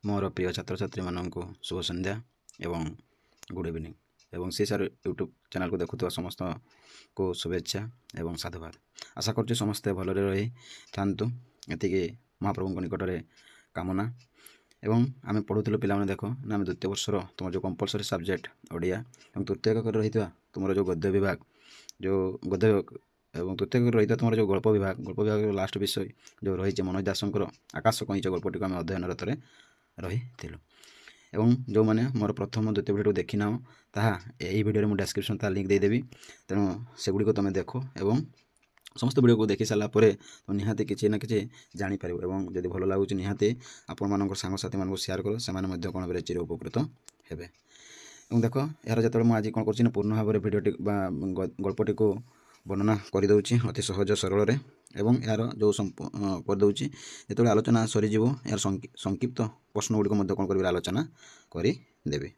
ମୋର ପ୍ରିୟ ଛାତ୍ରଛାତ୍ରୀମାନଙ୍କୁ ଶୁଭ ସନ୍ଧ୍ୟା ଏବଂ ଗୁଡ଼୍ ଇଭିନିଂ ଏବଂ ସି ସାର୍ ୟୁଟ୍ୟୁବ୍ ଚ୍ୟାନେଲ୍କୁ ଦେଖୁଥିବା ସମସ୍ତଙ୍କୁ ଶୁଭେଚ୍ଛା ଏବଂ ସାଧୁବାଦ। ଆଶା କରୁଛି ସମସ୍ତେ ଭଲରେ ରହିଥାନ୍ତୁ, ଏତିକି ମହାପ୍ରଭୁଙ୍କ ନିକଟରେ କାମନା। ଏବଂ ଆମେ ପଢ଼ୁଥିଲୁ ପିଲାମାନେ, ଦେଖ ନା ଆମେ ଦ୍ୱିତୀୟ ବର୍ଷର ତୁମର ଯେଉଁ କମ୍ପଲସରି ସବଜେକ୍ଟ ଓଡ଼ିଆ ଏବଂ ତୃତୀୟ ଏକକରେ ରହିଥିବା ତୁମର ଯେଉଁ ଗଦ୍ୟ ବିଭାଗ, ଯେଉଁ ଗଦ୍ୟ ଏବଂ ତୃତୀୟ ଏକକରେ ରହିଥିବା ତୁମର ଯେଉଁ ଗଳ୍ପ ବିଭାଗ, ଗଳ୍ପ ବିଭାଗର ଲାଷ୍ଟ ବିଷୟ ଯେଉଁ ରହିଛି ମନୋଜ ଦାସଙ୍କର ଆକାଶ କଇଁଚ ଗଳ୍ପଟିକୁ ଆମେ ଅଧ୍ୟୟନରତରେ ରହିଥିଲୁ। ଏବଂ ଯେଉଁମାନେ ମୋର ପ୍ରଥମ ଦ୍ୱିତୀୟ ଭିଡ଼ିଓ ଦେଖିନାହ, ତାହା ଏହି ଭିଡ଼ିଓରେ ମୁଁ ଡେସ୍କ୍ରିପସନ୍ ତା ଲିଙ୍କ୍ ଦେଇଦେବି, ତେଣୁ ସେଗୁଡ଼ିକ ତୁମେ ଦେଖ ଏବଂ ସମସ୍ତ ଭିଡ଼ିଓକୁ ଦେଖି ସାରିଲା ପରେ ତୁମେ ନିହାତି କିଛି ନା କିଛି ଜାଣିପାରିବ। ଏବଂ ଯଦି ଭଲ ଲାଗୁଛି, ନିହାତି ଆପଣମାନଙ୍କ ସାଙ୍ଗସାଥିମାନଙ୍କୁ ସେୟାର କର, ସେମାନେ ମଧ୍ୟ କ'ଣ ହେବେ, ଚିର ଉପକୃତ ହେବେ। ଏବଂ ଦେଖ, ଏହାର ଯେତେବେଳେ ମୁଁ ଆଜି କ'ଣ କରୁଛି ନା ପୂର୍ଣ୍ଣ ଭାବରେ ଭିଡ଼ିଓଟି ବା ଗଳ୍ପଟିକୁ ବର୍ଣ୍ଣନା କରିଦେଉଛି ଅତି ସହଜ ସରଳରେ ଏବଂ ଏହାର ଯେଉଁ କରିଦେଉଛି, ଯେତେବେଳେ ଆଲୋଚନା ସରିଯିବ ଏହାର ସଂକ୍ଷିପ୍ତ ପ୍ରଶ୍ନ ଗୁଡ଼ିକ ମଧ୍ୟ କ'ଣ କରିବି, ଆଲୋଚନା କରିଦେବି।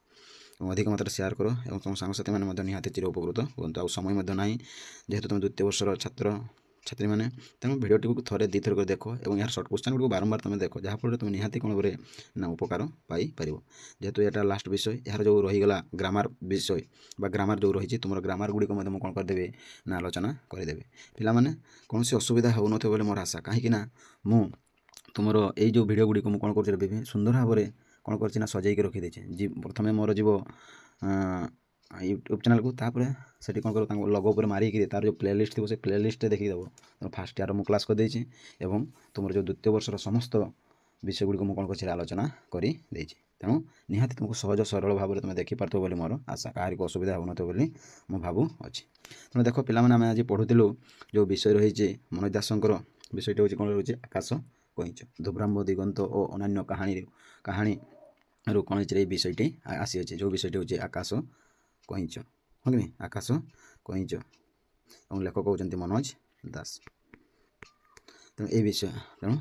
ଏବଂ ଅଧିକ ମାତ୍ରାରେ ସେୟାର କର ଏବଂ ତୁମ ସାଙ୍ଗସାଥିମାନେ ମଧ୍ୟ ନିହାତି ଚିର ଉପକୃତ ହୁଅନ୍ତୁ। ଆଉ ସମୟ ମଧ୍ୟ ନାହିଁ, ଯେହେତୁ ତୁମେ ଦ୍ୱିତୀୟ ବର୍ଷର ଛାତ୍ର ଛାତ୍ରୀମାନେ, ତେଣୁ ଭିଡ଼ିଓଟିକୁ ଥରେ ଦୁଇଥର କରି ଦେଖ ଏବଂ ଏହାର ସର୍ଟ କ୍ୱେଶ୍ଚନ୍ ଗୁଡ଼ିକୁ ବାରମ୍ବାର ତୁମେ ଦେଖ, ଯାହାଫଳରେ ତୁମେ ନିହାତି କ'ଣ ଉପରେ ନା ଉପକାର ପାଇପାରିବ। ଯେହେତୁ ଏଇଟା ଲାଷ୍ଟ ବିଷୟ, ଏହାର ଯେଉଁ ରହିଗଲା ଗ୍ରାମାର ବିଷୟ ବା ଗ୍ରାମାର ଯେଉଁ ରହିଛି ତୁମର, ଗ୍ରାମାର ଗୁଡ଼ିକ ମଧ୍ୟ ମୁଁ କ'ଣ କରିଦେବି ନା ଆଲୋଚନା କରିଦେବି। ପିଲାମାନେ, କୌଣସି ଅସୁବିଧା ହେଉନଥିବ ବୋଲି ମୋର ଆଶା, କାହିଁକି ନା ମୁଁ ତୁମର ଏଇ ଯେଉଁ ଭିଡ଼ିଓ ଗୁଡ଼ିକ ମୁଁ କ'ଣ କରୁଛି, ବିଭିନ୍ନ ସୁନ୍ଦର ଭାବରେ କ'ଣ କରିଛି ନା ସଜେଇକି ରଖିଦେଇଛି। ପ୍ରଥମେ ମୋର ଯିବ ୟୁଟ୍ୟୁବ୍ ଚ୍ୟାନେଲ୍କୁ, ତାପରେ ସେଠି କ'ଣ କରିବ, ତାଙ୍କ ଲୋଗୋ ଉପରେ ମାରିକିରି ତାର ଯେଉଁ ପ୍ଲେ ଲିଷ୍ଟ ଥିବ, ସେ ପ୍ଲେ ଲିଷ୍ଟରେ ଦେଖିଦେବ। ତେଣୁ ଫାର୍ଷ୍ଟ ଇୟର୍ ମୁଁ କ୍ଲାସ୍ କରିଦେଇଛି ଏବଂ ତୁମର ଯେଉଁ ଦ୍ୱିତୀୟ ବର୍ଷର ସମସ୍ତ ବିଷୟ ଗୁଡ଼ିକ ମୁଁ କ'ଣ କରିଛି, ଆଲୋଚନା କରିଦେଇଛି। ତେଣୁ ନିହାତି ତୁମକୁ ସହଜ ସରଳ ଭାବରେ ତୁମେ ଦେଖିପାରୁଥିବ ବୋଲି ମୋର ଆଶା, କାହାରିକୁ ଅସୁବିଧା ହେଉନଥିବ ବୋଲି ମୁଁ ଭାବୁଅଛି। ତେଣୁ ଦେଖ ପିଲାମାନେ, ଆମେ ଆଜି ପଢ଼ୁଥିଲୁ ଯେଉଁ ବିଷୟ ରହିଛି ମନୋଜ ଦାସଙ୍କର, ବିଷୟଟି ହେଉଛି କ'ଣ ରହୁଛି, ଆକାଶ କଇଁଚ। ଧୁବ୍ରାମ୍ବ ଦିଗନ୍ତ ଓ ଅନ୍ୟାନ୍ୟ କାହାଣୀରୁ କ'ଣ ହେଇଛି, ଏଇ ବିଷୟଟି ଆସିଅଛି, ଯେଉଁ ବିଷୟଟି ହେଉଛି ଆକାଶ କଇଁଚ, ହଁ କି ନାହିଁ? ଆକାଶ କଇଁଚ ଏବଂ ଲେଖକ ହେଉଛନ୍ତି ମନୋଜ ଦାସ। ତେଣୁ ଏଇ ବିଷୟ ତେଣୁ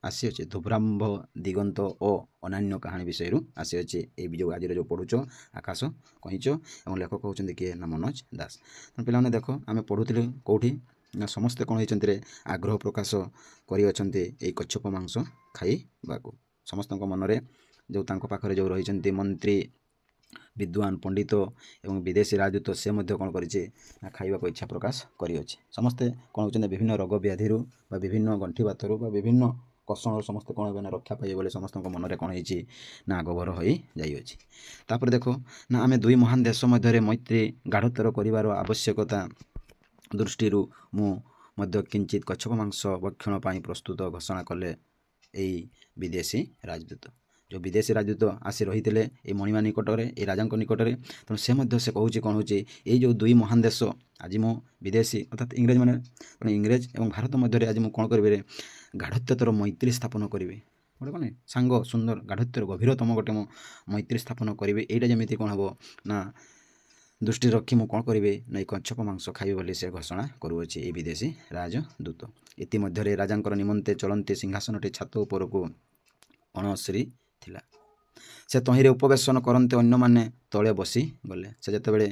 ଆସିଅଛି ଧୁବ୍ରାମ୍ବ ଦିଗନ୍ତ ଓ ଅନ୍ୟାନ୍ୟ କାହାଣୀ ବିଷୟରୁ ଆସିଅଛି ଏଇ ଯେଉଁ ଆଜିର ଯେଉଁ ପଢ଼ୁଛ ଆକାଶ କଇଁଚ ଏବଂ ଲେଖକ ହେଉଛନ୍ତି କିଏ ନା ମନୋଜ ଦାସ। ତେଣୁ ପିଲାମାନେ ଦେଖ, ଆମେ ପଢ଼ୁଥିଲୁ କେଉଁଠି ନା ସମସ୍ତେ କ'ଣ ହେଇଛନ୍ତି ରେ, ଆଗ୍ରହ ପ୍ରକାଶ କରିଅଛନ୍ତି ଏଇ କଚ୍ଛପ ମାଂସ ଖାଇବାକୁ। ସମସ୍ତଙ୍କ ମନରେ ଯେଉଁ ତାଙ୍କ ପାଖରେ ଯେଉଁ ରହିଛନ୍ତି ମନ୍ତ୍ରୀ, ବିଦ୍ୱାନ, ପଣ୍ଡିତ ଏବଂ ବିଦେଶୀ ରାଜଦୂତ, ସେ ମଧ୍ୟ କ'ଣ କରିଛି ନା ଖାଇବାକୁ ଇଚ୍ଛା ପ୍ରକାଶ କରିଅଛି। ସମସ୍ତେ କ'ଣ ହେଉଛନ୍ତି, ବିଭିନ୍ନ ରୋଗ ବ୍ୟାଧିରୁ ବା ବିଭିନ୍ନ ଗଣ୍ଠିବାତରୁ ବା ବିଭିନ୍ନ କଷଣରୁ ସମସ୍ତେ କ'ଣ ହେବେ ନା ରକ୍ଷା ପାଇବେ ବୋଲି ସମସ୍ତଙ୍କ ମନରେ କ'ଣ ହେଇଛି ନା ଆଗଭର ହୋଇଯାଇଅଛି। ତାପରେ ଦେଖ ନା, ଆମେ ଦୁଇ ମହାନ ଦେଶ ମଧ୍ୟରେ ମୈତ୍ରୀ ଗାଢ଼ତର କରିବାର ଆବଶ୍ୟକତା ଦୃଷ୍ଟିରୁ ମୁଁ ମଧ୍ୟ କିଞ୍ଚିତ କଚ୍ଛପ ମାଂସ ଭକ୍ଷଣ ପାଇଁ ପ୍ରସ୍ତୁତ, ଘୋଷଣା କଲେ ଏଇ ବିଦେଶୀ ରାଜଦୂତ। ଯେଉଁ ବିଦେଶୀ ରାଜଦୂତ ଆସି ରହିଥିଲେ ଏଇ ମଣିମା ନିକଟରେ, ଏଇ ରାଜାଙ୍କ ନିକଟରେ, ତେଣୁ ସେ ମଧ୍ୟ ସେ କହୁଛି କ'ଣ ହେଉଛି, ଏଇ ଯେଉଁ ଦୁଇ ମହାନ ଦେଶ, ଆଜି ମୁଁ ବିଦେଶୀ ଅର୍ଥାତ୍ ଇଂରେଜମାନେ, ତେଣୁ ଇଂରେଜ ଏବଂ ଭାରତ ମଧ୍ୟରେ ଆଜି ମୁଁ କ'ଣ କରିବି, ଗାଢ଼ତ୍ୱର ମୈତ୍ରୀ ସ୍ଥାପନ କରିବି। ଗୋଟେ କ'ଣ ସାଙ୍ଗ ସୁନ୍ଦର ଗାଢ଼ତ୍ୱର ଗଭୀରତମ ଗୋଟେ ମୁଁ ମୈତ୍ରୀ ସ୍ଥାପନ କରିବି। ଏଇଟା ଯେମିତି କ'ଣ ହେବ ନା ଦୃଷ୍ଟି ରଖି ମୁଁ କ'ଣ କରିବି ନା ଏଇ କଚ୍ଛପ ମାଂସ ଖାଇବି ବୋଲି ସେ ଘୋଷଣା କରୁଅଛି ଏଇ ବିଦେଶୀ ରାଜଦୂତ। ଇତିମଧ୍ୟରେ ରାଜାଙ୍କର ନିମନ୍ତେ ଚଳନ୍ତି ସିଂହାସନଟି ଛାତ ଉପରକୁ ଅଣଶ୍ରୀ ଥିଲା। ସେ ତହିଁରେ ଉପବେଶନ କରନ୍ତେ ଅନ୍ୟମାନେ ତଳେ ବସି ଗଲେ। ସେ ଯେତେବେଳେ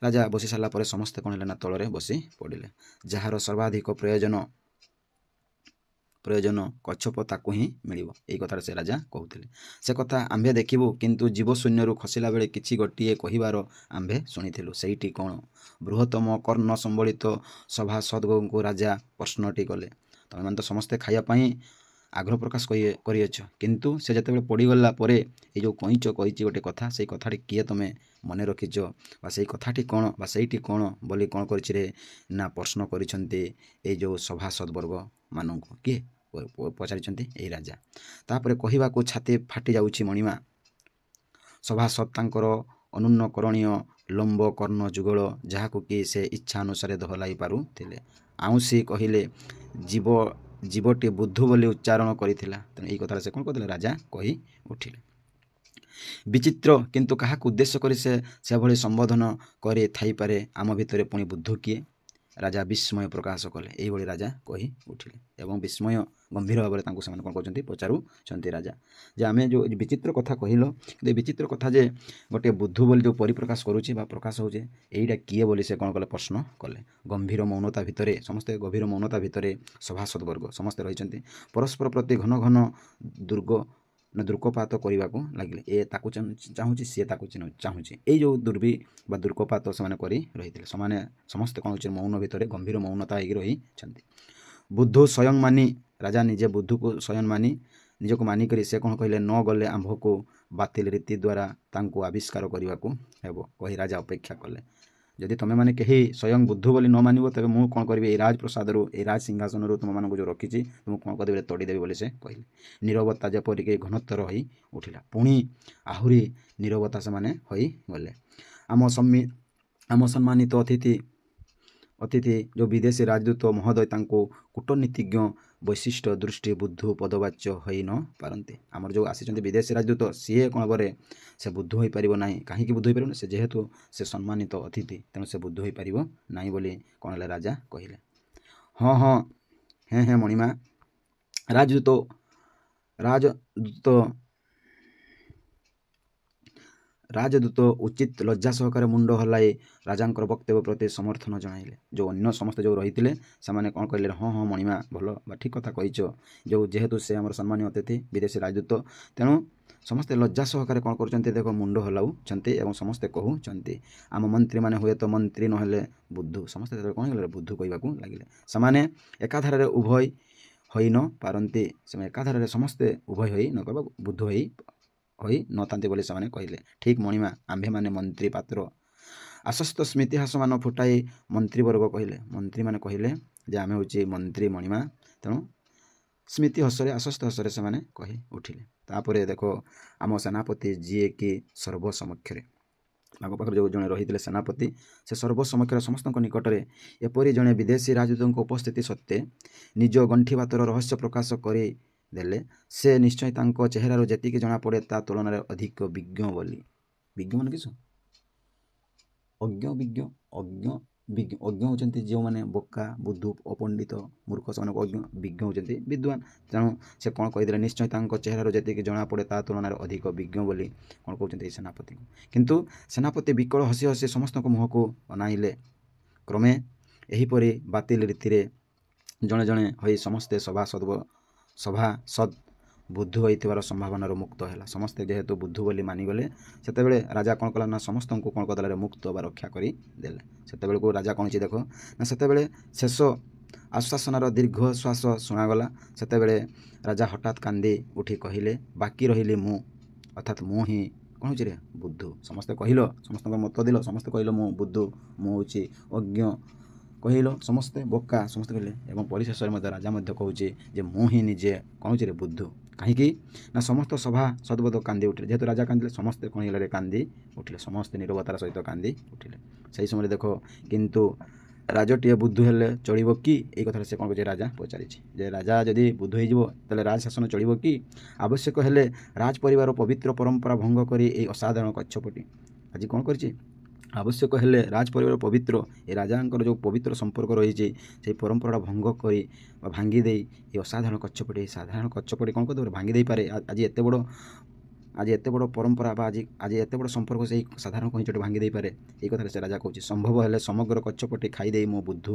ରାଜା ବସି ସାରିଲା ପରେ ସମସ୍ତେ କ'ଣ ହେଲେ ନା ତଳରେ ବସି ପଡ଼ିଲେ। ଯାହାର ସର୍ବାଧିକ ପ୍ରୟୋଜନ, କଚ୍ଛପ ତାକୁ ହିଁ ମିଳିବ, ଏଇ କଥାଟା ସେ ରାଜା କହୁଥିଲେ। ସେ କଥା ଆମ୍ଭେ ଦେଖିବୁ, କିନ୍ତୁ ଜୀବ ଶୂନ୍ୟରୁ ଖସିଲା ବେଳେ କିଛି ଗୋଟିଏ କହିବାର ଆମ୍ଭେ ଶୁଣିଥିଲୁ, ସେଇଟି କ'ଣ? ବୃହତ୍ତମ କର୍ଣ୍ଣ ସମ୍ବଳିତ ସଭାସଦ୍‌ଙ୍କୁ ରାଜା ପ୍ରଶ୍ନଟି କଲେ। ତମେମାନେ ତ ସମସ୍ତେ ଖାଇବା ପାଇଁ ଆଗ୍ରହ ପ୍ରକାଶ କରିଅଛ, କିନ୍ତୁ ସେ ଯେତେବେଳେ ପଡ଼ିଗଲା ପରେ ଏଇ ଯେଉଁ କଇଁଚ କହିଛି ଗୋଟେ କଥା, ସେଇ କଥାଟି କିଏ ତୁମେ ମନେ ରଖିଛ ବା ସେଇ କଥାଟି କ'ଣ ବା ସେଇଟି କ'ଣ ବୋଲି କ'ଣ କରିଛି ରେ ନା ପ୍ରଶ୍ନ କରିଛନ୍ତି ଏଇ ଯେଉଁ ସଭାସଦ ବର୍ଗମାନଙ୍କୁ। କିଏ ପଚାରିଛନ୍ତି? ଏଇ ରାଜା। ତାପରେ କହିବାକୁ ଛାତି ଫାଟି ଯାଉଛି ମଣିମା, ସଭାସଦ ତାଙ୍କର ଅନୁନ୍ନକରଣୀୟ ଲମ୍ବ କର୍ଣ୍ଣ ଯୁଗଳ, ଯାହାକୁ କି ସେ ଇଚ୍ଛା ଅନୁସାରେ ଦୋହଲାଇ ପାରୁଥିଲେ, ଆଉଁସି କହିଲେ, ଜୀବ ଜୀବଟି ବୁଦ୍ଧୁ ବୋଲି ଉଚ୍ଚାରଣ କରିଥିଲା। ତେଣୁ ଏଇ କଥାଟା ସେ କ'ଣ କରିଥିଲେ, ରାଜା କହି ଉଠିଲେ। ବିଚିତ୍ର, କିନ୍ତୁ କାହାକୁ ଉଦ୍ଦେଶ୍ୟ କରି ସେ ସେଭଳି ସମ୍ବୋଧନ କରି ଥାଇପାରେ? ଆମ ଭିତରେ ପୁଣି ବୁଦ୍ଧୁ କିଏ? ରାଜା ବିସ୍ମୟ ପ୍ରକାଶ କଲେ। ଏଇଭଳି ରାଜା କହି ଉଠିଲେ ଏବଂ ବିସ୍ମୟ ଗମ୍ଭୀର ଭାବରେ ତାଙ୍କୁ ସେମାନେ କ'ଣ କରୁଛନ୍ତି, ପଚାରୁଛନ୍ତି ରାଜା ଯେ ଆମେ ଯେଉଁ ବିଚିତ୍ର କଥା କହିଲ, କିନ୍ତୁ ଏ ବିଚିତ୍ର କଥା ଯେ ଗୋଟିଏ ବୁଦ୍ଧୁ ବୋଲି ଯେଉଁ ପରିପ୍ରକାଶ କରୁଛି ବା ପ୍ରକାଶ ହେଉଛି, ଏଇଟା କିଏ ବୋଲି ସେ କ'ଣ କଲେ, ପ୍ରଶ୍ନ କଲେ। ଗମ୍ଭୀର ମୌନତା ଭିତରେ ସମସ୍ତେ, ଗଭୀର ମୌନତା ଭିତରେ ସଭାସଦ ବର୍ଗ ସମସ୍ତେ ରହିଛନ୍ତି। ପରସ୍ପର ପ୍ରତି ଘନ ଘନ ଦୁର୍ଗ ନା ଦୃକପାତ କରିବାକୁ ଲାଗିଲେ। ଏ ତାକୁ ଚାହୁଁଛି, ସିଏ ତାକୁ ଚାହୁଁଛି। ଏଇ ଯେଉଁ ଦୁର୍ବି ବା ଦୃକପାତ ସେମାନେ କରି ରହିଥିଲେ। ସେମାନେ ସମସ୍ତେ କ'ଣ ହେଉଛି, ମୌନ ଭିତରେ ଗମ୍ଭୀର ମୌନତା ହେଇକି ରହିଛନ୍ତି। ବୁଦ୍ଧୁ ସ୍ୱୟଂ ମାନି, ରାଜା ନିଜେ ବୁଦ୍ଧୁକୁ ସ୍ୱୟଂ ମାନି, ନିଜକୁ ମାନିକରି ସେ କ'ଣ କହିଲେ, ନ ଗଲେ ଆମ୍ଭକୁ ବାତିଲ ରୀତି ଦ୍ୱାରା ତାଙ୍କୁ ଆବିଷ୍କାର କରିବାକୁ ହେବ କହି ରାଜା ଅପେକ୍ଷା କଲେ। ଯଦି ତୁମେମାନେ କେହି ସ୍ୱୟଂ ବୁଦ୍ଧୁ ବୋଲି ନ ମାନିବ, ତେବେ ମୁଁ କ'ଣ କରିବି, ଏଇ ରାଜପ୍ରସାଦରୁ, ଏଇ ରାଜ ସିଂହାସନରୁ ତୁମମାନଙ୍କୁ ଯେଉଁ ରଖିଛି, ତୁମକୁ କ'ଣ କରିଦେବି, ତଡ଼ିଦେବି ବୋଲି ସେ କହିଲେ। ନୀରବତା ଯେପରିକି ଘନତର ହୋଇ ଉଠିଲା। ପୁଣି ଆହୁରି ନୀରବତା ସେମାନେ ହୋଇଗଲେ। ଆମ ସମ୍ମାନିତ ଅତିଥି ଯେଉଁ ବିଦେଶୀ ରାଜଦୂତ ମହୋଦୟ, ତାଙ୍କୁ କୂଟନୀତିଜ୍ଞ ବୈଶିଷ୍ଟ୍ୟ ଦୃଷ୍ଟି ବୁଦ୍ଧୁ ପଦବାଚ୍ୟ ହୋଇ ନ ପାରନ୍ତି। ଆମର ଯେଉଁ ଆସିଛନ୍ତି ବିଦେଶୀ ରାଜଦୂତ, ସିଏ କ'ଣ କରେ, ସେ ବୁଦ୍ଧୁ ହୋଇପାରିବ ନାହିଁ। କାହିଁକି ବୁଦ୍ଧୁ ହୋଇପାରିବ ନାହିଁ? ସେ ଯେହେତୁ ସେ ସମ୍ମାନିତ ଅତିଥି, ତେଣୁ ସେ ବୁଦ୍ଧୁ ହୋଇପାରିବ ନାହିଁ ବୋଲି କ'ଣ ହେଲେ ରାଜା କହିଲେ। ହଁ ହଁ, ହେଁ ହେଁ ମଣିମା, ରାଜଦୂତ ଉଚିତ ଲଜ୍ଜା ସହକାରେ ମୁଣ୍ଡ ହଲାଇ ରାଜାଙ୍କର ବକ୍ତବ୍ୟ ପ୍ରତି ସମର୍ଥନ ଜଣାଇଲେ। ଯେଉଁ ଅନ୍ୟ ସମସ୍ତେ ଯେଉଁ ରହିଥିଲେ, ସେମାନେ କ'ଣ କହିଲେ? ହଁ ହଁ ମଣିମା, ଭଲ ବା ଠିକ୍ କଥା କହିଛ। ଯେଉଁ ଯେହେତୁ ସେ ଆମର ସମ୍ମାନୀୟ ଅତିଥି ବିଦେଶୀ ରାଜଦୂତ, ତେଣୁ ସମସ୍ତେ ଲଜ୍ଜା ସହକାରେ କ'ଣ କରୁଛନ୍ତି ଦେଖ, ମୁଣ୍ଡ ହଲାଉଛନ୍ତି ଏବଂ ସମସ୍ତେ କହୁଛନ୍ତି ଆମ ମନ୍ତ୍ରୀମାନେ ହୁଏତ ମନ୍ତ୍ରୀ ନହେଲେ ବୁଦ୍ଧୁ। ସମସ୍ତେ ଯେତେବେଳେ କ'ଣ ହେଇଗଲେ, ବୁଦ୍ଧୁ କହିବାକୁ ଲାଗିଲେ। ସେମାନେ ଏକାଧାରରେ ଉଭୟ ହୋଇ ନ ପାରନ୍ତି। ସେମାନେ ଏକାଧାରରେ ସମସ୍ତେ ଉଭୟ ହୋଇ ନ ପାରିବ, ବୁଦ୍ଧୁ ହୋଇ ନଥାନ୍ତି ବୋଲି ସେମାନେ କହିଲେ। ଠିକ୍ ମଣିମା, ଆମ୍ଭେମାନେ ମନ୍ତ୍ରୀ ପାତ୍ର ଆଶ୍ୱସ୍ତ ସ୍ମିତିହାସମାନ ଫୁଟାଇ ମନ୍ତ୍ରୀବର୍ଗ କହିଲେ। ମନ୍ତ୍ରୀମାନେ କହିଲେ ଯେ ଆମେ ହେଉଛି ମନ୍ତ୍ରୀ ମଣିମା। ତେଣୁ ସ୍ମିତି ହସରେ, ଆଶ୍ୱସ୍ତ ହସରେ ସେମାନେ କହି ଉଠିଲେ। ତାପରେ ଦେଖ, ଆମ ସେନାପତି ଯିଏକି ସର୍ବସମକ୍ଷରେ, ତାଙ୍କ ପାଖରେ ଯେଉଁ ଜଣେ ରହିଥିଲେ ସେନାପତି, ସେ ସର୍ବସମକ୍ଷରେ ସମସ୍ତଙ୍କ ନିକଟରେ ଏପରି ଜଣେ ବିଦେଶୀ ରାଜଦୂତଙ୍କ ଉପସ୍ଥିତି ସତ୍ତ୍ୱେ ନିଜ ଗଣ୍ଠିବାତର ରହସ୍ୟ ପ୍ରକାଶ କରି ଦେଲେ, ସେ ନିଶ୍ଚୟ ତାଙ୍କ ଚେହେରାରୁ ଯେତିକି ଜଣାପଡ଼େ ତା ତୁଳନାରେ ଅଧିକ ବିଜ୍ଞ ବୋଲି। ବିଜ୍ଞ ମାନେ କିସ? ଅଜ୍ଞ ବିଜ୍ଞ, ଅଜ୍ଞ ବିଜ୍ଞ। ଅଜ୍ଞ ହେଉଛନ୍ତି ଯେଉଁମାନେ ବୋକା, ବୁଦ୍ଧୁ, ଅପଣ୍ଡିତ, ମୂର୍ଖ, ସେମାନଙ୍କୁ ଅଜ୍ଞ। ବିଜ୍ଞ ହେଉଛନ୍ତି ବିଦ୍ୱାନ। ତେଣୁ ସେ କ'ଣ କହିଦେଲେ? ନିଶ୍ଚୟ ତାଙ୍କ ଚେହେରାରୁ ଯେତିକି ଜଣାପଡ଼େ ତା ତୁଳନାରେ ଅଧିକ ବିଜ୍ଞ ବୋଲି କ'ଣ କହୁଛନ୍ତି ଏଇ ସେନାପତିଙ୍କୁ। କିନ୍ତୁ ସେନାପତି ବିକଳ ହସି ହସି ସମସ୍ତଙ୍କ ମୁହଁକୁ ଅନାଇଲେ। କ୍ରମେ ଏହିପରି ବାତିଲ ରୀତିରେ ଜଣେ ଜଣେ ହୋଇ ସମସ୍ତେ ସଭାସଦ ବୁଦ୍ଧୁ ହୋଇଥିବାର ସମ୍ଭାବନାରୁ ମୁକ୍ତ ହେଲା। ସମସ୍ତେ ଯେହେତୁ ବୁଦ୍ଧୁ ବୋଲି ମାନିଗଲେ, ସେତେବେଳେ ରାଜା କ'ଣ କଲା ନା ସମସ୍ତଙ୍କୁ କ'ଣ କରିଦେଲା, ମୁକ୍ତ ବା ରକ୍ଷା କରିଦେଲେ। ସେତେବେଳକୁ ରାଜା କ'ଣ ହେଇଛି ଦେଖ ନା, ସେତେବେଳେ ଶେଷ ଆଶ୍ୱାସନାର ଦୀର୍ଘ ଶ୍ୱାସ ଶୁଣାଗଲା। ସେତେବେଳେ ରାଜା ହଠାତ୍ କାନ୍ଦି ଉଠି କହିଲେ, ବାକି ରହିଲି ମୁଁ, ଅର୍ଥାତ୍ ମୁଁ ହିଁ କ'ଣ ହେଉଛି ରେ ବୁଦ୍ଧୁ। ସମସ୍ତେ କହିଲ, ସମସ୍ତଙ୍କ ମତ ଦିଲ, ସମସ୍ତେ କହିଲ ମୁଁ ବୁଦ୍ଧୁ, ମୁଁ ହେଉଛି ଅଜ୍ଞ କହିଲ, ସମସ୍ତେ ବୋକା ସମସ୍ତେ କହିଲେ। ଏବଂ ପରିଶେଷରେ ମଧ୍ୟ ରାଜା ମଧ୍ୟ କହୁଛି ଯେ ମୁଁ ହିଁ ନିଜେ କ'ଣ ହେଉଛି ରେ ବୁଦ୍ଧୁ। କାହିଁକି ନା ସମସ୍ତ ସଭା ସଦ୍ବଦ କାନ୍ଦି ଉଠିଲେ। ଯେହେତୁ ରାଜା କାନ୍ଦିଲେ, ସମସ୍ତେ କ'ଣ ହେଇଗଲେ, କାନ୍ଦି ଉଠିଲେ। ସମସ୍ତେ ନିରବତାର ସହିତ କାନ୍ଦି ଉଠିଲେ। ସେହି ସମୟରେ ଦେଖ, କିନ୍ତୁ ରାଜଟିଏ ବୁଦ୍ଧୁ ହେଲେ ଚଳିବ କି? ଏଇ କଥାଟା ସେ କ'ଣ କରୁଛି, ରାଜା ପଚାରିଛି ଯେ ରାଜା ଯଦି ବୁଦ୍ଧୁ ହେଇଯିବ ତାହେଲେ ରାଜ ଶାସନ ଚଳିବ କି? ଆବଶ୍ୟକ ହେଲେ ରାଜ ପରିବାର ପବିତ୍ର ପରମ୍ପରା ଭଙ୍ଗ କରି ଏଇ ଅସାଧାରଣ କଚ୍ଛପଟି ଆଜି କ'ଣ କରିଛି? ଆବଶ୍ୟକ ହେଲେ ରାଜ ପରିବାର ପବିତ୍ର, ଏ ରାଜାଙ୍କର ଯେଉଁ ପବିତ୍ର ସମ୍ପର୍କ ରହିଛି, ସେଇ ପରମ୍ପରାଟା ଭଙ୍ଗ କରି ବା ଭାଙ୍ଗି ଦେଇ ଏ ଅସାଧାରଣ କଚ୍ଛପଟି, ଏ ସାଧାରଣ କଚ୍ଛପଟି କ'ଣ କରିଦେବ, ଭାଙ୍ଗି ଦେଇପାରେ। ଆଜି ଏତେ ବଡ଼ ପରମ୍ପରା ବା ଆଜି ଏତେ ବଡ଼ ସମ୍ପର୍କ ସେଇ ସାଧାରଣ କଇଁଚଟି ଭାଙ୍ଗି ଦେଇପାରେ, ଏଇ କଥାରେ ସେ ରାଜା କହୁଛି। ସମ୍ଭବ ହେଲେ ସମଗ୍ର କଚ୍ଛପଟି ଖାଇଦେଇ ମୋ ବୁଦ୍ଧୁ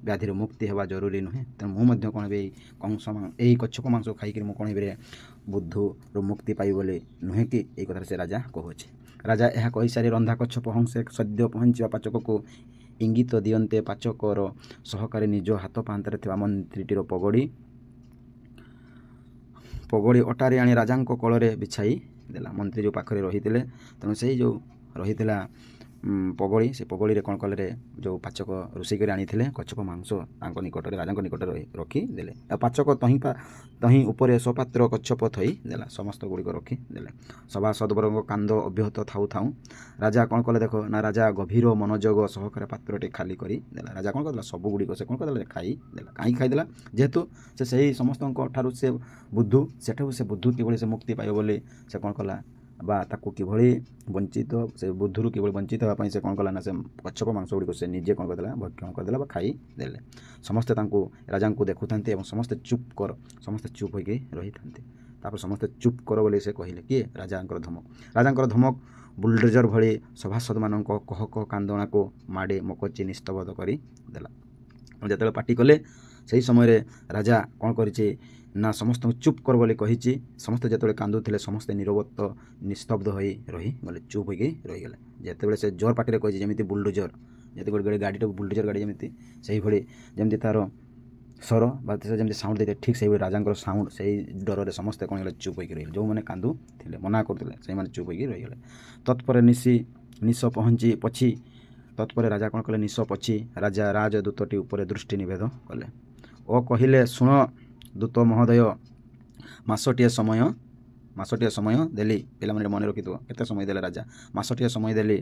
ବ୍ୟାଧିରୁ ମୁକ୍ତି ହେବା ଜରୁରୀ ନୁହେଁ? ତେଣୁ ମୁଁ ମଧ୍ୟ କ'ଣ ହେବି, ଏଇ କଂସ ଏଇ କଚ୍ଛପ ମାଂସ ଖାଇକିରି ମୁଁ କ'ଣ ହେବି, ବୁଦ୍ଧୁରୁ ମୁକ୍ତି ପାଇବି ବୋଲି ନୁହେଁ କି? ଏଇ କଥାରେ ସେ ରାଜା କହୁଅଛି। ରାଜା ଏହା କହିସାରି ରନ୍ଧା କଚ୍ଛପ ହଂସେ ସଦ୍ୟ ପହଞ୍ଚିବା ପାଚକକୁ ଇଙ୍ଗିତ ଦିଅନ୍ତେ, ପାଚକର ସହକାରେ ନିଜ ହାତ ପାହାନ୍ତାରେ ଥିବା ମନ୍ତ୍ରୀଟିର ପଗଡ଼ି ଅଟାରେ ଆଣି ରାଜାଙ୍କ କୋଳରେ ବିଛାଇ ଦେଲା। ମନ୍ତ୍ରୀ ଯେଉଁ ପାଖରେ ରହିଥିଲେ, ତେଣୁ ସେଇ ଯେଉଁ ରହିଥିଲା ପଗଡ଼ି, ସେ ପଗଡ଼ିରେ କ'ଣ କଲେ, ଯେଉଁ ପାଚକ ରୋଷେଇ କରି ଆଣିଥିଲେ କଚ୍ଛପ ମାଂସ, ତାଙ୍କ ନିକଟରେ, ରାଜାଙ୍କ ନିକଟରେ ରଖିଦେଲେ। ଆଉ ପାଚକ ତହିଁ ଉପରେ ସପାତ୍ର କଚ୍ଛପ ଥୋଇ ଦେଲା, ସମସ୍ତ ଗୁଡ଼ିକ ରଖିଦେଲେ। ସଭାସଦବର୍ଗଙ୍କ କାନ୍ଦ ଅବ୍ୟାହତ ଥାଉ ଥାଉଁ ରାଜା କ'ଣ କଲେ ଦେଖ ନା, ରାଜା ଗଭୀର ମନୋଯୋଗ ସହକାରେ ପାତ୍ରଟି ଖାଲି କରି ଦେଲା। ରାଜା କ'ଣ କରିଦେଲା? ସବୁ ଗୁଡ଼ିକ ସେ କ'ଣ କରିଦେଲା? ଖାଇଦେଲା। କାହିଁକି ଖାଇଦେଲା? ଯେହେତୁ ସେ ସେହି ସମସ୍ତଙ୍କ ଠାରୁ ସେ ବୁଦ୍ଧୁ, ସେଠାରୁ ସେ ବୁଦ୍ଧୁ କିଭଳି ସେ ମୁକ୍ତି ପାଇବ ବୋଲି ସେ କ'ଣ କଲା, ବା ତାକୁ କିଭଳି ବଞ୍ଚିତ, ସେ ବୁଦ୍ଧୁରୁ କିଭଳି ବଞ୍ଚିତ ହେବା ପାଇଁ ସେ କ'ଣ କଲା ନା, ସେ କଚ୍ଛପ ମାଂସ ଗୁଡ଼ିକୁ ସେ ନିଜେ କ'ଣ କରିଦେଲା? ଭକ୍ଷଣ କରିଦେଲା ବା ଖାଇଦେଲେ। ସମସ୍ତେ ତାଙ୍କୁ ରାଜାଙ୍କୁ ଦେଖୁଥାନ୍ତି ଏବଂ ସମସ୍ତେ ଚୁପ୍ କର, ସମସ୍ତେ ଚୁପ୍ ହୋଇକି ରହିଥାନ୍ତି। ତାପରେ ସମସ୍ତେ ଚୁପ୍ କର ବୋଲି ସେ କହିଲେ। କିଏ? ରାଜାଙ୍କର ଧମକ। ରାଜାଙ୍କର ଧମକ ବୁଲଡୋଜର ଭଳି ସଭାସଦମାନଙ୍କ କହ କହ କାନ୍ଦଣାକୁ ମାଡ଼ି ମକଚି ନିସ୍ତବ୍ଧ କରିଦେଲା। ଯେତେବେଳେ ପାଟି କଲେ, ସେହି ସମୟରେ ରାଜା କ'ଣ କରିଛି ନା ସମସ୍ତଙ୍କୁ ଚୁପ୍ କର ବୋଲି କହିଛି। ସମସ୍ତେ ଯେତେବେଳେ କାନ୍ଦୁଥିଲେ ସମସ୍ତେ ନିରବତ୍ତ ନିସ୍ତବ୍ଧ ହୋଇ ରହିଗଲେ, ଚୁପ୍ ହୋଇକି ରହିଗଲେ। ଯେତେବେଳେ ସେ ଜୋର ପାଟିରେ କହିଛି, ଯେମିତି ବୁଲଡୋଜର, ଯେତେ ଗୋଟେ ଗାଡ଼ିଟାକୁ ବୁଲଡୋଜର ଗାଡ଼ି ଯେମିତି, ସେଇଭଳି ଯେମିତି ତା'ର ସ୍ୱର ବା ସେ ଯେମିତି ସାଉଣ୍ଡ ଦେଇଥାଏ, ଠିକ୍ ସେଇଭଳି ରାଜାଙ୍କର ସାଉଣ୍ଡ, ସେଇ ଡରରେ ସମସ୍ତେ କ'ଣ ହେଇଗଲେ, ଚୁପ୍ ହୋଇକି ରହିଗଲେ। ଯେଉଁମାନେ କାନ୍ଦୁଥିଲେ, ମନା କରୁଥିଲେ, ସେଇମାନେ ଚୁପ୍ ହୋଇକି ରହିଗଲେ। ତତ୍ପରେ ନିଶ ପହଞ୍ଚି ପଛି, ତତ୍ପରେ ରାଜା କ'ଣ କଲେ, ନିଶ ପଛି ରାଜା ରାଜଦୂତଟି ଉପରେ ଦୃଷ୍ଟି ନିବେଦ କଲେ ଓ କହିଲେ, ଶୁଣ ଦୂତ ମହୋଦୟ, ମାସଟିଏ ସମୟ ଦେଲି। ପିଲାମାନେ ମନେ ରଖିଥିବ କେତେ ସମୟ ଦେଲେ ରାଜା, ମାସଟିଏ ସମୟ ଦେଲି।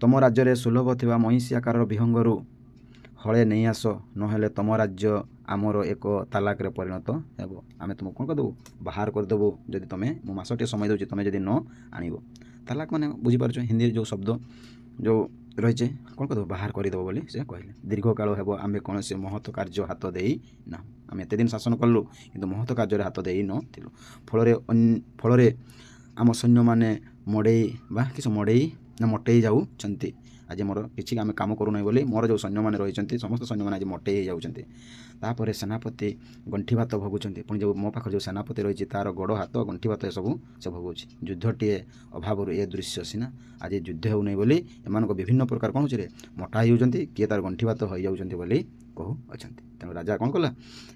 ତୁମ ରାଜ୍ୟରେ ସୁଲଭ ଥିବା ମଇଁଷି ଆକାରର ବିହଙ୍ଗରୁ ହଳେ ନେଇ ଆସ, ନହେଲେ ତୁମ ରାଜ୍ୟ ଆମର ଏକ ତାଲାକରେ ପରିଣତ ହେବ। ଆମେ ତୁମକୁ କ'ଣ କରିଦେବୁ, ବାହାର କରିଦେବୁ ଯଦି ତୁମେ, ମୁଁ ମାସଟିଏ ସମୟ ଦେଉଛି, ତୁମେ ଯଦି ନ ଆଣିବ। ତାଲାକ ମାନେ ବୁଝିପାରୁଛ, ହିନ୍ଦୀରେ ଯେଉଁ ଶବ୍ଦ ଯେଉଁ ରହିছে, କ'ଣ କରିଦେବ, ବାହାର କରିଦେବ ବୋଲି ସେ କହିଲେ। ଦୀର୍ଘକାଳ ହେବ ଆମେ କୌଣସି ମହତ କାର୍ଯ୍ୟ ହାତ ଦେଇ ନାହୁଁ। ଆମେ ଏତେ ଦିନ ଶାସନ କଲୁ କିନ୍ତୁ ମହତ କାର୍ଯ୍ୟରେ ହାତ ଦେଇ ନଥିଲୁ। ଫଳରେ ଆମ ସୈନ୍ୟମାନେ ମଡ଼େଇ ବା କିଛି ମଡ଼େଇ ନା ମଟେଇ ଯାଉଛନ୍ତି। ଆଜି ମୋର କିଛି ଆମେ କାମ କରୁନାହିଁ ବୋଲି ମୋର ଯେଉଁ ସୈନ୍ୟମାନେ ରହିଛନ୍ତି ସମସ୍ତ ସୈନ୍ୟମାନେ ଆଜି ମଟେଇ ହେଇଯାଉଛନ୍ତି। ତାପରେ ସେନାପତି ଗଣ୍ଠି ଭାତ ଭୋଗୁଛନ୍ତି। ପୁଣି ଯେଉଁ ମୋ ପାଖରେ ଯେଉଁ ସେନାପତି ରହିଛି ତା'ର ଗୋଡ଼ ହାତ ଗଣ୍ଠି ଭାତ ଏସବୁ ସେ ଭୋଗୁଛି। ଯୁଦ୍ଧଟିଏ ଅଭାବରୁ ଏ ଦୃଶ୍ୟ ସିନା, ଆଜି ଯୁଦ୍ଧ ହେଉନାହିଁ ବୋଲି ଏମାନଙ୍କ ବିଭିନ୍ନ ପ୍ରକାର କ'ଣ ହେଉଛି ରେ ମୋଟା ହେଇଯାଉଛନ୍ତି, କିଏ ତା'ର ଗଣ୍ଠି ଭାତ ହୋଇଯାଉଛନ୍ତି ବୋଲି କହୁଅଛନ୍ତି। ତେଣୁ ରାଜା କ'ଣ କଲା,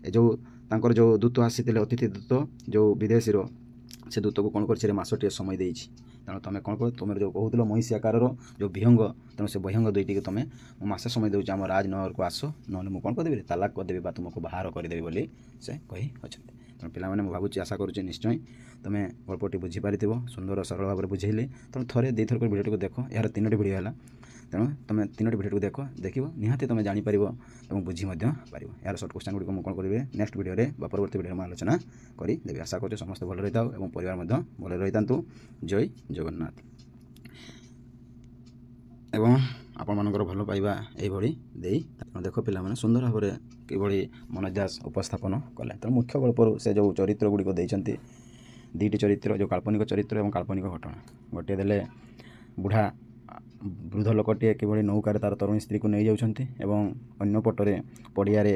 ଏ ଯେଉଁ ତାଙ୍କର ଯେଉଁ ଦୂତ ଆସିଥିଲେ, ଅତିଥି ଦୂତ ଯେଉଁ ବିଦେଶୀର, ସେ ଦୂତକୁ କ'ଣ କରିଛି ରେ, ମାସଟିଏ ସମୟ ଦେଇଛି। ତେଣୁ ତୁମେ କ'ଣ କର, ତୁମେ ଯେଉଁ କହୁଥିଲ ମଇଁଷି ଆକାରର ଯେଉଁ ବିହଙ୍ଗ, ତେଣୁ ସେ ବିହଙ୍ଗ ଦୁଇଟିକୁ ତୁମେ ମୁଁ ମାସେ ସମୟ ଦେଉଛି, ଆମ ରାଜନଗରକୁ ଆସ, ନହେଲେ ମୁଁ କ'ଣ କରିଦେବି, ତାଲାକ କରିଦେବି ବା ତୁମକୁ ବାହାର କରିଦେବି ବୋଲି ସେ କହିଅଛନ୍ତି। ତେଣୁ ପିଲାମାନେ ମୁଁ ଭାବୁଛି, ଆଶା କରୁଛି ନିଶ୍ଚୟ ତୁମେ ଗଳ୍ପଟି ବୁଝିପାରିଥିବ, ସୁନ୍ଦର ସରଳ ଭାବରେ ବୁଝେଇଲି। ତେଣୁ ଥରେ ଦୁଇଥର କରି ଭିଡ଼ିଓଟିକୁ ଦେଖ, ଏହାର 3ଟି ଭିଡ଼ିଓ ହେଲା। ତେଣୁ ତୁମେ 3ଟି ଭିଡ଼ିଓଟିକୁ ଦେଖ, ଦେଖିବ ନିହାତି ତୁମେ ଜାଣିପାରିବ ଏବଂ ବୁଝି ମଧ୍ୟ ପାରିବ। ଏହାର ସର୍ଟ କ୍ୱେଶ୍ଚନ୍ ଗୁଡ଼ିକ ମୁଁ କ'ଣ କରିବି ନେକ୍ସଟ ଭିଡ଼ିଓରେ ବା ପରବର୍ତ୍ତୀ ଭିଡ଼ିଓରେ ମୁଁ ଆଲୋଚନା କରିଦେବି। ଆଶା କରୁଛି ସମସ୍ତେ ଭଲରେ ରହିଥାଉ ଏବଂ ପରିବାର ମଧ୍ୟ ଭଲରେ ରହିଥାନ୍ତୁ। ଜୟ ଜଗନ୍ନାଥ। ଏବଂ ଆପଣମାନଙ୍କର ଭଲ ପାଇବା ଏଇଭଳି ଦେଇ ଦେଖ ପିଲାମାନେ ସୁନ୍ଦର ଭାବରେ କିଭଳି ମନୋଜ ଦାସ ଉପସ୍ଥାପନ କଲେ। ତେଣୁ ମୁଖ୍ୟ ଗଳ୍ପରୁ ସେ ଯେଉଁ ଚରିତ୍ର ଗୁଡ଼ିକ ଦେଇଛନ୍ତି, 2ଟି ଚରିତ୍ର, ଯେଉଁ କାଳ୍ପନିକ ଚରିତ୍ର ଏବଂ କାଳ୍ପନିକ ଘଟଣା। ଗୋଟିଏ ଦେଲେ ବୁଢ଼ା ବୃଦ୍ଧ ଲୋକଟିଏ କିଭଳି ନୌକାରେ ତା'ର ତରୁଣୀ ସ୍ତ୍ରୀକୁ ନେଇଯାଉଛନ୍ତି ଏବଂ ଅନ୍ୟ ପଟରେ ପଡ଼ିଆରେ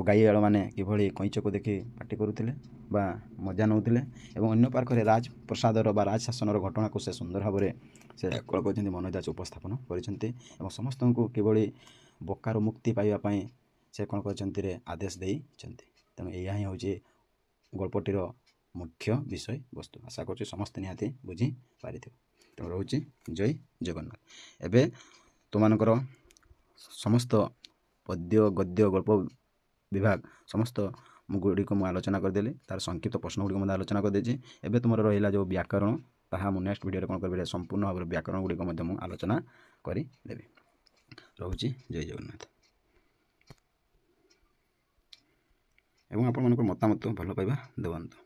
ଗାଈଆଳମାନେ କିଭଳି କଇଁଚକୁ ଦେଖି ପାଟି କରୁଥିଲେ ବା ମଜା ନେଉଥିଲେ, ଏବଂ ଅନ୍ୟ ପାର୍କରେ ରାଜପ୍ରସାଦର ବା ରାଜଶାସନର ଘଟଣାକୁ ସେ ସୁନ୍ଦର ଭାବରେ ସେ କ'ଣ କରିଛନ୍ତି, ମନୋଜ ଦାସ ଉପସ୍ଥାପନ କରିଛନ୍ତି। ଏବଂ ସମସ୍ତଙ୍କୁ କିଭଳି ବୋକାରୁ ମୁକ୍ତି ପାଇବା ପାଇଁ ସେ କ'ଣ କରିଛନ୍ତି ରେ, ଆଦେଶ ଦେଇଛନ୍ତି। ତେଣୁ ଏହା ହିଁ ହେଉଛି ଗଳ୍ପଟିର ମୁଖ୍ୟ ବିଷୟବସ୍ତୁ। ଆଶା କରୁଛି ସମସ୍ତେ ନିହାତି ବୁଝିପାରିଥିବ। ତେଣୁ ରହୁଛି, ଜୟ ଜଗନ୍ନାଥ। ଏବେ ତୁମମାନଙ୍କର ସମସ୍ତ ପଦ୍ୟ ଗଦ୍ୟ ଗଳ୍ପ ବିଭାଗ ସମସ୍ତ ଗୁଡ଼ିକ ମୁଁ ଆଲୋଚନା କରିଦେଲି, ତା'ର ସଂକ୍ଷିପ୍ତ ପ୍ରଶ୍ନ ଗୁଡ଼ିକ ମଧ୍ୟ ଆଲୋଚନା କରିଦେଇଛି। ଏବେ ତୁମର ରହିଲା ଯେଉଁ ବ୍ୟାକରଣ, ତାହା ମୁଁ ନେକ୍ସଟ ଭିଡ଼ିଓରେ କ'ଣ କରିବି, ସମ୍ପୂର୍ଣ୍ଣ ଭାବରେ ବ୍ୟାକରଣ ଗୁଡ଼ିକ ମଧ୍ୟ ମୁଁ ଆଲୋଚନା କରିଦେବି। ରହୁଛି, ଜୟ ଜଗନ୍ନାଥ। ଏବଂ ଆପଣମାନଙ୍କର ମତାମତ ଭଲ ପାଇବା ଦେବନ୍ତୁ।